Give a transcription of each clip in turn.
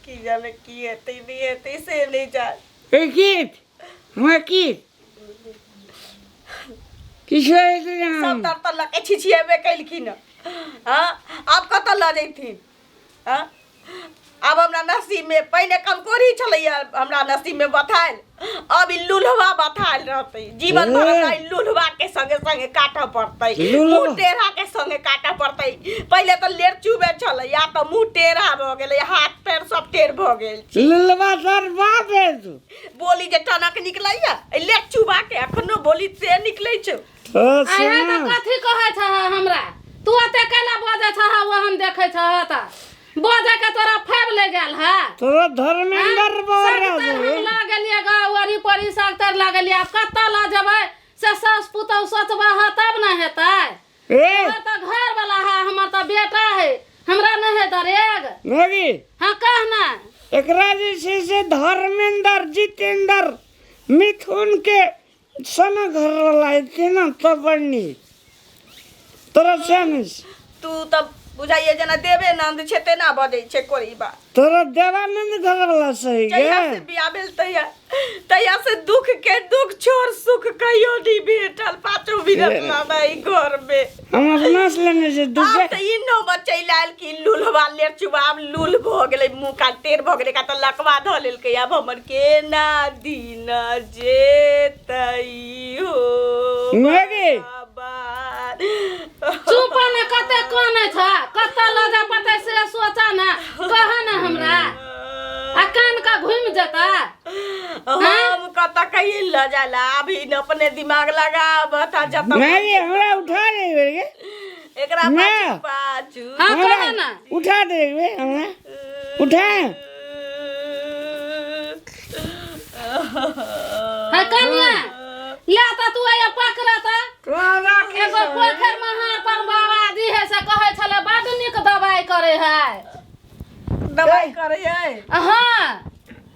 की जाने की हेतै नहि हेतै से नहि जान। ए गीत हमरा की किछो हेतै ने। सब तर तऽ लऽ के छिछिएबे केलखिन हँ, आब कतऽ लऽ जैथिन? हँ, आब हमरा नसीबमे पहिने कमकोरी छलैया, हमरा नसीबमे बथायल, अब ई लुल्हवा बथायल रहतै जीवन भर। हमरा ई लुल्हवा के संगे संगे काटऽ पड़तै, लुल्हवा। मुँह टेढ़ा के संगे काटऽ पड़तै। पहिले तऽ लेर चुबे छलै, आब तऽ मुँह टेढ़ा भऽ गेलै, हाथ पैर सब टेढ़ भऽ गेल छै। लुलबा तोर बाप है तू। बोली जे टनक निकलैया एहि लेर चुबा के, अखनो बोली से निकलै छौ। ओ आइ हे तऽ सुन। कथी कहै छह हमरा? तू ओते कैला बजै छह? ओहन देखै छह तऽ बजै के तोरा फैब ले गेल है? तोरा धर्मेंद्र बोल रहा सगतर है। हम लऽ गेलियै ग, ओरी परी सगतर लऽ गेलियै। आब कतऽ लऽ जेबै से सास पुतहु सोचबह है तब ने हेतै। ए तोहर तऽ घर वाला है, हमर तऽ बेटा है, हमरा नहि है दरेग। मैगी। हाँ, कह ना। एकरा जे छै से धर्मेंद्र जितेंद्र मिथुन के सन घर वाला हेतै ने तब बड़ नीक तोरा से नहि छै। तू तऽ बुझाइए जेना देवेनंद छै तेना बजै छै कोरी बा। तोरा देवानंद घर वाला सही जहिया गे। से बियाह भेल तहिया तहिया से दुख के दुख छोड़ सुख कहियो नहीं भेटल पाँचो मिनट ना ई घर में। हम अपना से लेने छै आब दुखे। तऽ ई नौबत चलि आयल कि लूल्हवा लेर चुबाब लूल भऽ गेलै, मुँह कान टेढ़ भऽ गेलै, का तऽ लकवा धऽ लेलकै। आब हमर केना दिन जेतै हो? मैगी। बाबा। चुप ने, कते कानै छ? कतऽ लऽ जा पड़तै से सोचा ने, कह ने हमरा, आ कान के घुमि जेता। हम कतऽ कहीं लऽ जाला अभी न, अपने दिमाग लगा बता जतऽ। मैगी, हमरा उठा दे गे। एकरा मैं। पाछू पाछू। हाँ, हमरा कह ने। उठा दे गे, हमरा उठा। है कनिया, ले तऽ तू आया पकड़ तऽ। तोरा की एगो पोखरि महार पर बाबा जी है से कहै छलै बड नीक दवाइ करै है। दवाइ करै है? हाँ,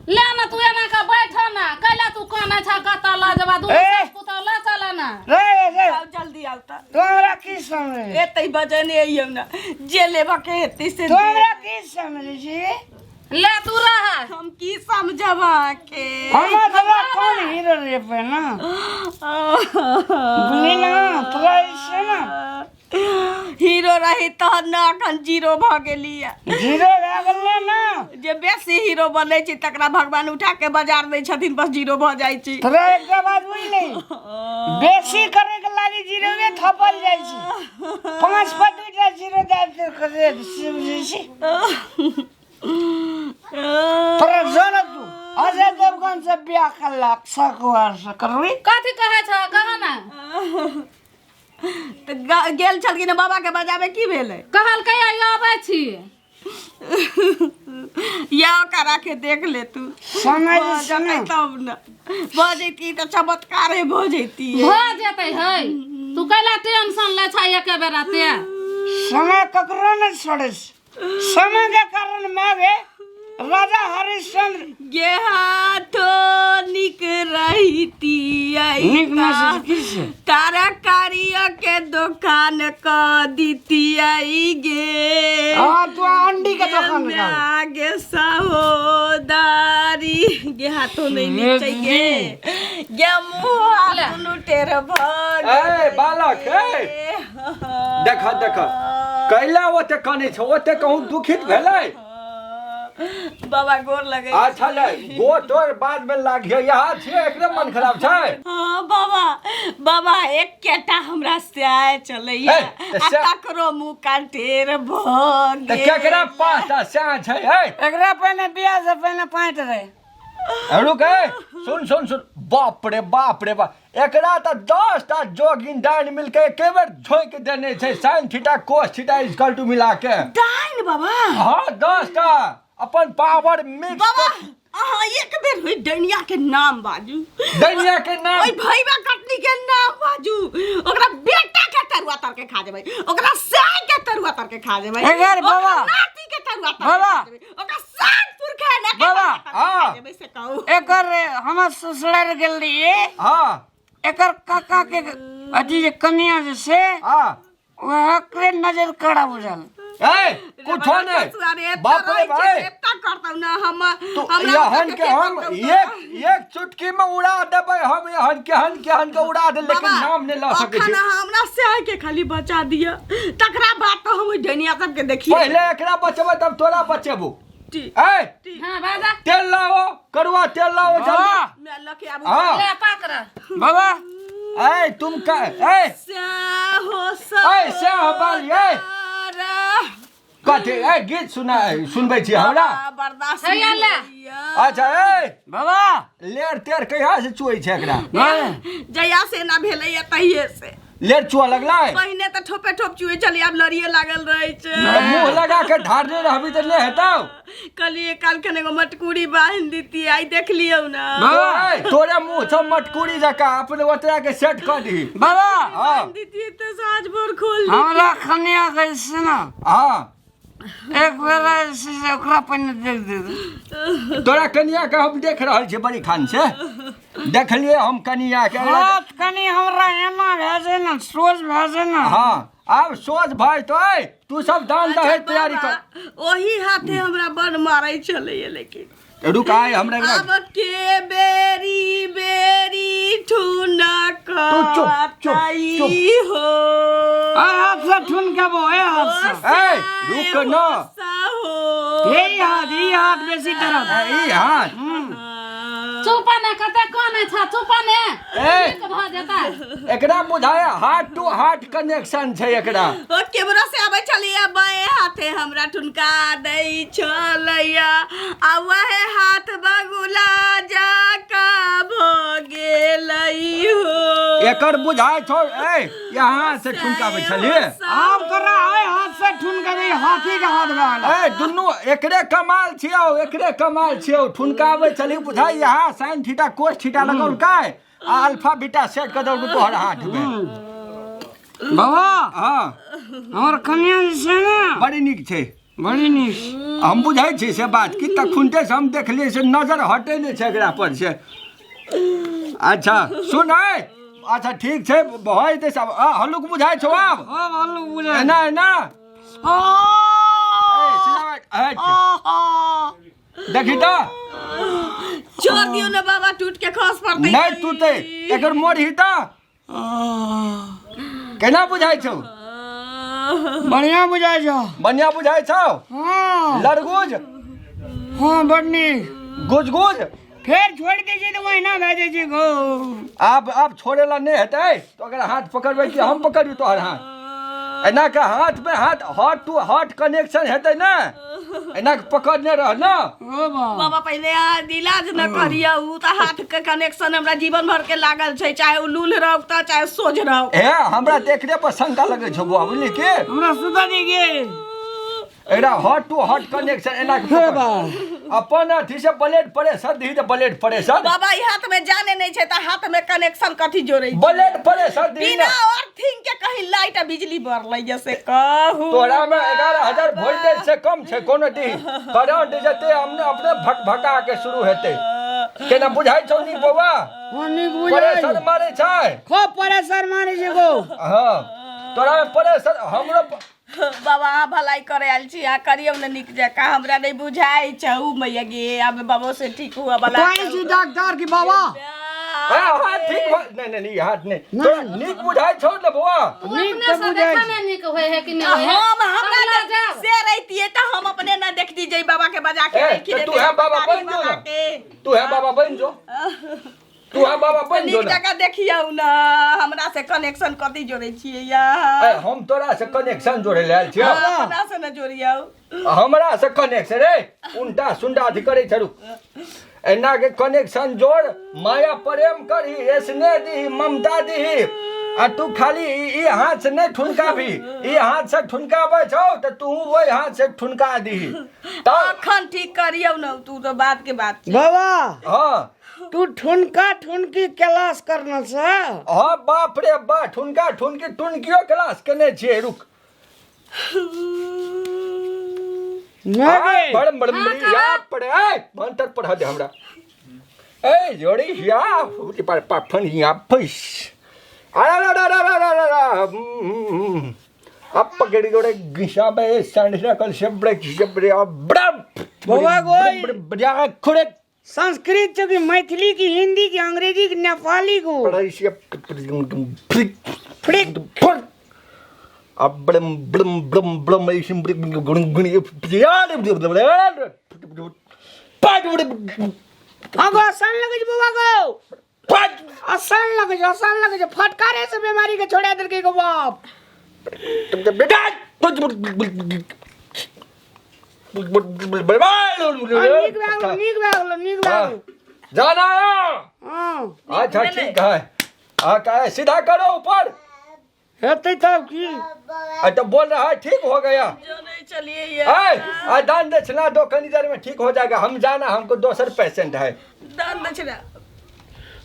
ले ना, तू एना के बैठ ना, कैला तू कानै छ? कतऽ लऽ जेबा दुनू ए! सास पुतहु? लऽ चल ना। रे रे रे। आउ, जल्दी आउ तऽ। तू हमरा की समझ एतै बजने अइयौ ने, जे लेबऽ के हेतै से। तू हमरा की समझै छी? ले तू रह। हम की समझब अहाँके? हमरा तोरा कौन हीरो रे पे ना बोली ना, तोरा ऐसे ना हीरो रही तहन ने अखन जीरो भऽ गेलियै। जीरो भए गेलै ना। जे बेसी हीरो बनै छै तकरा भगवान उठा के बाजार दै छथिन, बस जीरो भऽ जाइ छै। तोरा एकटा बात बुझली, बेसी करे के लागी जीरोवे थपल जाइ छै। पाँच पर दुईटा जीरो दए दे, बुझै छी? तोरा जो न तू अजय देवगन से बियाह करलक सकुआर से करबी। कथी कहै छ, कह ना। तऽ गेल छलखिन बाबा के बजाबे, की भेलै? कहलकै आइ अबै छी। या ओकरा के देख ले तू। समय भऽ जे छै जेतै ने तब ने, भऽ जैती तऽ चमत्कारे भऽ जैती। भऽ जेतै है, तू कैला टेंशन लै छ एके बेरा ते? समय ककरो नहि छोड़ै छै। समय के कारण मैं गे राजा हरिश्चंद्र गे हाथो निक रहिती। नीक ना से की छै? तरकारी के दोकान क दितियै गे। हाँ, तू अंडी के दोकान निकाल। गे सहोदारी गे, हाथो नहीं नीक छै गे, गे मुँह दुनू टेढ़ भऽ ए बालक, ए देख देख, कैला ओते कनै छौ? ओते कहूँ दुखित भेलै? बाबा, गोर लगे। अच्छा ले, गो तोर बाद में लागियो, यहाँ छियै, एकरे मन खराब छै। हाँ बाबा, बाबा, एकेटा हमरा स्याय चलैया। हे, तऽ आ तकरो मुँह कान टेढ़ भऽ तऽ गेल। केकरा पाँचटा स्याह छै? ए एकरा पहिने बियाह से पहिने पाँच रहे। रुक, ए सुन सुन सुन, बाप रे बाप रे बाप, एकरा तऽ 10टा जोगिन डाइन मिलके एके बेर झोंकि देने छै, sine theta cos theta equal to मिला के। डाइन बाबा? हाँ, 10टा अपन पावर मिक्स। बाबा, अहाँ एक बेर ओहि डैनिया के नाम बाजू। डैनिया के नाम? ओहि भैया कटनी के नाम बाजू, ओकरा बेटा के तरुआ तर के खा जेबै, ओकरा साय के तरुआ तर के खा जेबै, एगर ओकरा बाबा। नाती के तरुआ तर के बाबा। खा जेबै, ओकरा सात पुरखा ना के बाबा। तरुआ तर के खा जेबै, से कहू। एकर हमर ससुराल गेल रहिए। हाँ। एकर काका के अथी जे कनिया जे से, वह के नजर कड़ा बुझल। ए कुछो नहीं बाप रे भाई एत्ता करतौ ना हम तू हमरा यहन के हम एक एक चुटकी में उड़ा देबै हम यहन के हन के हन के उड़ा दे लेकिन नाम नहीं ल सकै छी अखन हमरा सह के खाली बचा दिअ तकरा बाद तो हम ओहि डैनिया सबके देखिए पहिले एकरा बचेबै तब तोरा बचेबो ठीक ए हाँ बाजा तेल लाओ करुआ तेल लाओ जल्दी मैं लके आबू हाँ ले पकड़ बाबा ए तुम का ए हो ए से बाल ए कथी ए गीत सुना सुनबै छी हमरा बर्दाश्त हैया ले। अच्छा ए बाबा लेर तेर कहिया से चुऐ छै एकरा जहिया से एना भेलैया तहिये से लेर चुआ लगलै पहिने तऽ ठोपे ठोप चुए छलै आब लड़िए लागल रहै छै तऽ मुँह लगा के ढारने रहबी तऽ नहि हेतौ कहलियै काल्हिखन एगो मटकूरी बान्हि दितियै आइ देखलियौ ने तोरे तोरे मुँह छौ मटकूरी जकाँ अपने ओतरा के सेट कऽ दही बाबा हँ बान्हि दितियै तऽ साँझ भोर खोल हमरा कनिया के छै ने हँ एक बेरा जे छै से ओकरा पहिने देख दे तोरा कनिया के हम देख रहल छियै बड़ी खान से देखलियै हम कनिया के हाथ कनि हमरा एना भए जाय ने सोझ भए जाय ने हँ आब सोझ भऽ जेतौ तू सब दान दहे तैयारी कर ओही हाथे हमरा बड़ मारै छलैया लेकिन रुक आय हमरा एकरा अब के बेरी बेरी ठुनक तू चुप, चुप, चुप। हो एहि हाथ से ठुनकेबो एहि हाथ से ए रुक न हो यही हाथ ई हाथ बेसी दर्द ई हाथ चुप ने कते कानै छ चुप ने ए। ठीक भऽ जेतै एकरा बुझाय हार्ट टू हार्ट कनेक्शन छै एकरा ओ केमरा से आबै छलैया बाएं हाथे हमरा ठुनका दै छलैया आ वहे हाथ बगुला जाका भऽ गेलै हो एकर बुझाय छौ ए यहाँ से ठुनकाबै छलियै आब तोरा एहि हाथ से ठुनकेबै हाथी के हाथ भए गेल ए दुनू एकरे कमाल छियौ एकरे कमाल छियौ ठुनकाबै छली बुझाय यहाँ साइन थीटा कोस थीटा लगौलकै आ अल्फा बीटा सेट कऽ देलकै तोहर हाथ मे बाबा हँ हमर कन्या जे छै ने बड़ी नीक छै बड़ी नीक हम बुझै छी से बात कि तखुनते से हम देखलियै से नजर हटै नहि छै एकरा पर से अच्छा सुन ऐ अच्छा ठीक छै भऽ जेतै सब आ, हल्लुक बुझाइ छौ आब ओ हल्लुक बुझाइ एना एना आ ए, सीधा बैठ, हट। देखी तऽ छोड़ दियौ ने बाबा टूट के खस पड़तै नहि टूटे एकर मोड़ ही तऽ केना बुझाइ छौ बढ़िया बुझाइ छौ बढ़िया बुझाइ छौ हाँ लड़गुज हाँ बड़ नीक गुज गुज फेर छोड़ि दै छै तऽ ओहिना भए जाइ छै गो आब आब छोड़े ला नहि हेतै तऽ ओकरा हाथ पकड़बै कि हम पकड़ियौ तोहर हाथ एना के हाथ में हाथ हॉट टू हॉट कनेक्शन हेतै ने एना के पकड़ने रह ने ओ बा बाबा पहिले अहाँ इलाज न करियौ उ तऽ हाथ के कनेक्शन हमरा जीवन भर के लागल छै चाहे उ लूल रहौ तऽ चाहे सोझ रहौ हे हमरा देखने पर शंका लगै छौ बौआ बुझली की हमरा सुता दी गे एकरा हॉट टू हॉट कनेक्शन एना के हे पकड़। बा अपन अथी से ब्लड प्रेशर दही तऽ ब्लड प्रेशर बाबा ई हाथ में जाने नहीं छै तऽ हाथ में कनेक्शन कथी जोड़ै छै? ब्लड प्रेशर दही बिना ने अर्थिंग के कहीं लाइट आ बिजली बरलै जैसे कहू तोरा में 11,000 वोल्टेज से कम छै कोनो दी करंट जेतै हमने अपने भक भका के शुरू हेतै केना बुझाइ छौ नी बौआ हाँ नीक बुझाइ प्रेशर मारै छै खूब प्रेशर मारै छै गो हँ तोरा में प्रेशर हमरो बाबा अहाँ भलाई करे आयल छी अहाँ करियौ ने नीक जकाँ हमरा नहि बुझाइ छै उ मैया गे आब बाबो से ठीक हुआ वाला कहै छी डॉक्टर की बाबा ए, हाथ ठीक भऽ नहि नहि नहि हाथ नहि तोरा नीक बुझाइ छौ ने बौआ तू नीक अपने तऽ से बुझाइ देखा ने नीक होय है कि नहि होय है हम हमरा तब लऽ ने जाब से रहितियै तऽ हम अपने न देखती जे बाबा के बजा के ए, राखि तऽ देते तू है बाबा बनि जो बाबा ने। के तू है बाबा बनि जो तू है बाबा बनि जो नीक ने जकाँ देखियौ ने हमरा से कनेक्शन कथी जोड़ै छियै या ए, हम तोरा से कनेक्शन जोड़े ले आयल छियौ अपना से न जोड़ियौ हमरा से कनेक्शन रे उल्टा सुंडा अथी करै छै रुक एना के कनेक्शन जोड़ माया प्रेम करही स्नेह दीही ममता दीही आ तू खाली ई हाथ से नहीं ठुनकाबी ई हाथ से ठुनकाबै छौ तऽ तू ओहि हाथ से ठुनका दीही तब अखन ठीक करियौ ने तू तऽ बात के बात छै। बाबा हाँ तू ठुनका ठुनकी क्लास करना छै हाँ बाप रे बा ठुनका ठुनकी टुनकियो क्लास केने छियै रुक नहि बड़ बड़ या पड़े ए मंत्र पढ़ा दे हमरा ए जोड़ी या उठी पर पाफन या फैस अरे रा रा रा रा रा रा। अब पकड़ी गोड़े घिसा में संडा कल शब्द शब्द बड़ा बौआ गोई। बड़ा खुड़े संस्कृत छौ कि मैथिली की हिंदी की अंग्रेजी की नेपाली को पढ़ाई से फ्लिक फ्लिक फुट अब बड़म बड़म बड़म बड़म ऐसे गुण गुण हाँ गो आसान लगे छै बौआ गो आसान लगे छै आसान लगे छै फटकारे से बीमारी के छोड़ा देलकै गो बाप हाँ, नीक भए गेलो नीक भए गेलो नीक भए गेलो जाना हाँ अच्छा ठीक है हाँ का है सीधा करो ऊपर हेतै तब की तो बोल रहा है ठीक हो गया जो नहीं चलिए ये आ दान दक्षिणा दो कनी देर में ठीक हो जाएगा हम जाना हमको दोसर पेशेंट है दान दक्षिणा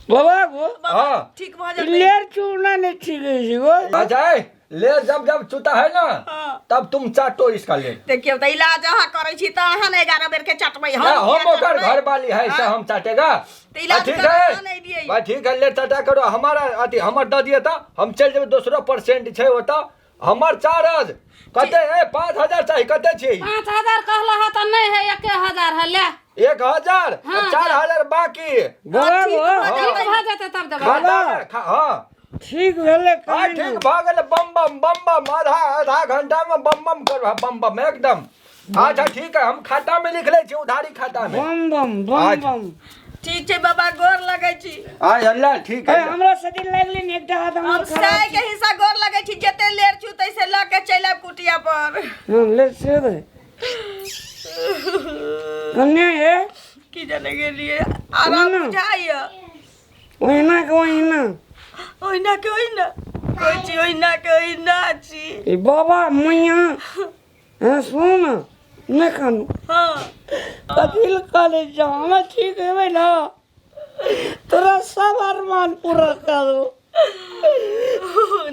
बाबा गो हाँ ठीक भऽ जेतै लेर चूना नहीं ठीक है जी गो अच्छा है, ले जब जब चूता है ना हाँ। तब तुम चाटो इसका ले देखियौ तऽ इलाज अहाँ करै छी तऽ अहाँ ने 11 बेर के चटबै ना, हम किया ओकर चटबै? घर वाली है से हाँ। हम चाटेगा तऽ इलाज आ, ठीक करऽ नहि दियै। है भाई ठीक है ले चाटा करो हमारा अथी हमर दऽ दिअ तऽ हम चलि जेबै दोसरो पेशेंट छै ओतऽ हमर चार्ज कते ए 5000 चाही कते छी 5000 कहला है तऽ नहि है 1000 है ले 1000 हाँ, 4000 बाकी बाबा गो ठीक भऽ जेतै तब देबै खाता में हाँ ठीक भेलै हाँ कनी ठीक भऽ गेलै बम बम बम बम आधा आधा घंटा में बम बम करब बम बम एकदम अच्छा ठीक है हम खाता में लिख लै छी उधारी खाता में बम बम बम अच्छा। बम ठीक छै बाबा गोर लगै छी आय अल्लाह ठीक ए है हमरा शरीर लागलै ने एकटा हाथ हम हमर खराब साय के हिस्सा गोर लगै छी जते लेर छु तैसे लऽ के चलि आयब कुटिया पर हँ ले से दे कन्या हे की जाने गेलियै आराम ना। बुझाइया ओहिना के ओहिना ओहिना के ओहिना कहै छी ओहिना के ओहिना छी ई बाबा मैया हँ सुन नहि कानू हँ कथी लए कानै छौ हमरा ठीक हेबै ने तोरा सब अरमान पूरा कर देबौ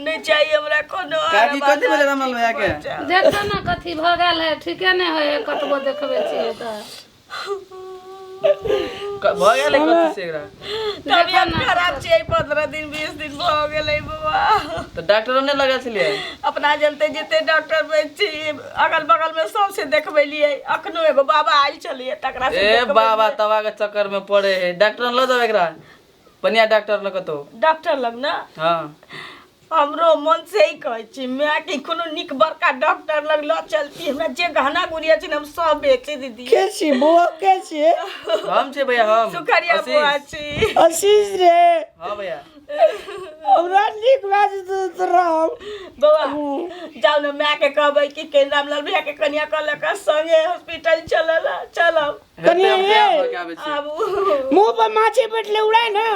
नहि चाही हमरा कोनो काकी कथी भेलै रामलाल भैया के? देखो ने कथी भऽ गेल है ठीके नहि होइ है कतबो देखबै छियै तऽ भऽ गेलै कथी से एकरा तबियत खराब छै 15 दिन 20 दिन भऽ गेलै बौआ तऽ डॉक्टर नहि लगल छलियै अपना जनते जते डॉक्टर वैद्य छी अगल बगल में सबसे देखबेलियै अखनो एगो बाबा आयल छलियै तकरा से ए देखबेलियै। बाबा तवा के चक्कर में पड़े है डॉक्टर लऽ जाओ एकरा बढ़िया डॉक्टर लग कतौ डॉक्टर लग ना हाँ हमरो मन से ही कहै छी माय के कोनो नीक बड़का डॉक्टर लग लऽ चलती हमरा जे गहना गुड़िया छै ने हम सब बेचे दीदी के छी बौआ के छी हम छै भैया हम सुखरिया आशीष। बुआ छी आशीष रे हाँ भैया हमरा नीक भए जेतौ तोरा हम बौआ जाउ ने माय के कहबै कि के रामलाल भैया के कनिया कहलक के संगे हॉस्पिटल चलल चलब कनिया हेतै, हम तैयार भऽ के ये आबै छी आबू मुंह पर माछी बैठले उड़ाय ने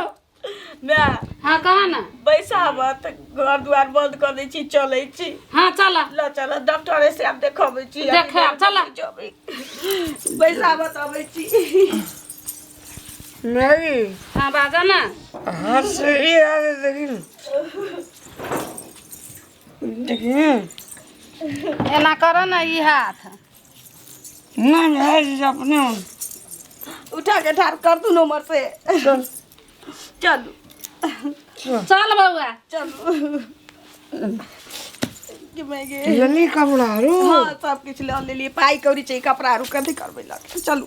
माय हाँ कहा ना बैसाबत घर दुआर बंद कर दै छी चलै छी हाँ चल ल चल डॉक्टरे से आब देखबै छी देखायब, चल। बैसाबत अबै छी मैगी हाँ बाजा ना हाथ से ये हाथ देखी देखिए एना कर ना ई हाथ ना भए जेतै अपने उठा के ठाढ़ कर दू नंबर से चल चलू चल बौआ चलू कि मैं गे लेली कपड़ा रू हाँ सब किछु लऽ लेलियै पाइ कौड़ी छै कपड़ा आरू कथी करबै लऽ के चलू